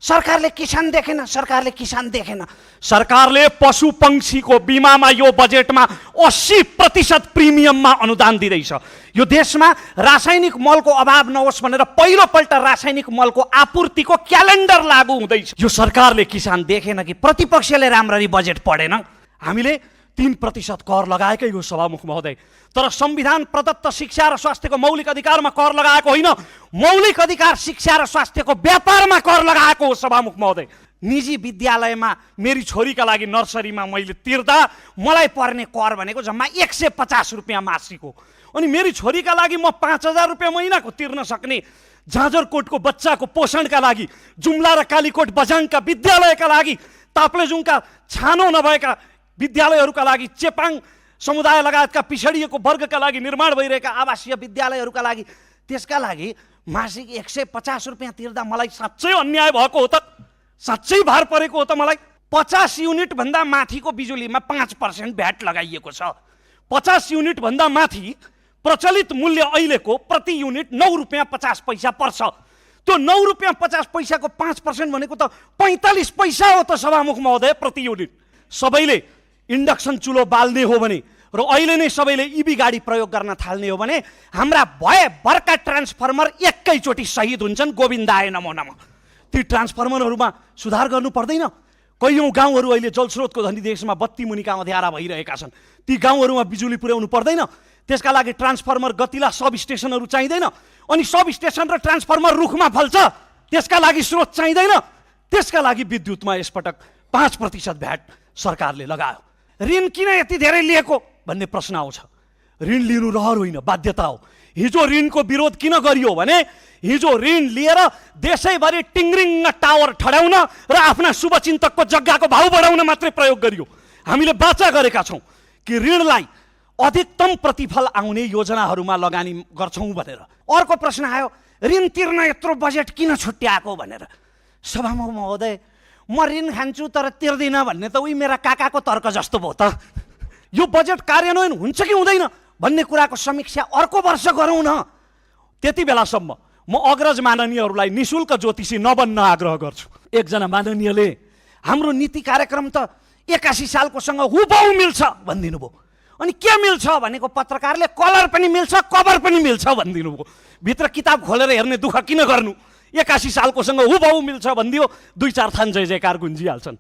सरकारले किसान देखेन, सरकारले किसान देखेन। सरकारले पशु पंक्षीको बिमामा यो बजेटमा 80% प्रिमियममा अनुदान दिँदैछ। यो देशमा रासायनिक मलको अभाव नहोस् भनेर पहिलोपल्ट रासायनिक मलको आपूर्तिको क्यालेन्डर लागू हुँदैछ। यो सरकारले किसान देखेन कि प्रतिपक्षले राम्ररी बजेट पढेन? हामीले 3% कर लगाएकै हो सभामुख महोदय, तर संविधान प्रदत्त शिक्षा र स्वास्थ्यको मौलिक अधिकारमा कर लगाएको होइन, मौलिक अधिकार शिक्षा र स्वास्थ्यको व्यापारमा कर लगाएको हो सभामुख महोदय। निजी विद्यालयमा मेरी छोरीका लागि नर्सरीमा मैले तिर्दा मलाई पर्ने कर भनेको जम्मा 150 रुपियाँ मासिक हो। अनि मेरी छोरीका लागि म 5000 रुपियाँ महिनाको तिर्न सक्ने, जाजरकोटको बच्चाको पोषणका लागि, जुम्ला र कालीकोट बझाङका विद्यालयका लागि, ताप्लेजुङका छानो नभएका विद्यालयहरूका लागि, चेपाङ समुदाय लगायतका पिछडिएको वर्गका लागि निर्माण भइरहेका आवासीय विद्यालयहरूका लागि, त्यसका लागि मासिक 150 रुपियाँ तिर्दा मलाई साँच्चै अन्याय भएको हो त? साँच्चै भार परेको हो त मलाई? 50 युनिट भन्दा माथिको बिजुलीमा 5% भ्याट लगाइएको छ। 50 युनिट भन्दा माथि प्रचलित मूल्य अहिलेको प्रति युनिट 9 रुपियाँ 50 पैसा पर्छ। त्यो 9 रुपियाँ 50 पैसाको 5% भनेको त 45 पैसा हो त सभामुख महोदय प्रति युनिट। सबैले इन्डक्सन चुलो बाल्ने हो भने र अहिले नै सबैले इभी गाडी प्रयोग गर्न थाल्ने हो भने हाम्रा भयभरका ट्रान्सफर्मर एकैचोटि शहीद हुन्छन्। गोविन्दाय नमो नमः। ती ट्रान्सफर्मरहरूमा सुधार गर्नु पर्दैन? कैयौँ गाउँहरू अहिले जलस्रोतको धनी देशमा बत्ती मुनिका अँध्यारा भइरहेका छन्। ती गाउँहरूमा बिजुली पुर्याउनु पर्दैन? त्यसका लागि ट्रान्सफर्मर गतिला सब स्टेसनहरू चाहिँदैन? अनि सब स्टेसन र ट्रान्सफर्मर रुखमा फल्छ, त्यसका लागि स्रोत चाहिँदैन? त्यसका लागि विद्युतमा यसपटक 5% भ्याट सरकारले लगायो। ऋण किन यति धेरै लिएको भन्ने प्रश्न आउँछ। ऋण लिनु रहर होइन, बाध्यता हो। हिजो ऋणको विरोध किन गरियो भने हिजो ऋण लिएर देशैभरि टिङ्रिङ्ग टावर ठड्याउन र आफ्ना शुभचिन्तकको जग्गाको भाउ बढाउन मात्रै प्रयोग गरियो। हामीले वाचा गरेका छौँ कि ऋणलाई अधिकतम प्रतिफल आउने योजनाहरूमा लगानी गर्छौँ भनेर। अर्को प्रश्न आयो, ऋण तिर्न यत्रो बजेट किन छुट्याएको भनेर। सभामुख महोदय, म ऋण खान्छु तर तिर्दिनँ भन्ने त उही मेरा काकाको तर्क जस्तो भयो त। यो बजेट कार्यान्वयन हुन्छ कि हुँदैन भन्ने कुराको समीक्षा अर्को वर्ष गरौँ न। त्यति बेलासम्म म अग्रज माननीयहरूलाई निशुल्क ज्योतिषी नबन्न आग्रह गर्छु। एकजना माननीयले हाम्रो नीति कार्यक्रम त 81 सालकोसँग हुबहु मिल्छ भनिदिनु भयो। अनि के मिल्छ भनेको पत्रकारले कलर पनि मिल्छ कभर पनि मिल्छ भनिदिनु भयो। भित्र किताब खोलेर हेर्ने दुःख किन गर्नु? 81 सालकोसँग हुबहु मिल्छ भनिदियो, 2-4 थान जय जयकार गुन्जिहाल्छन्।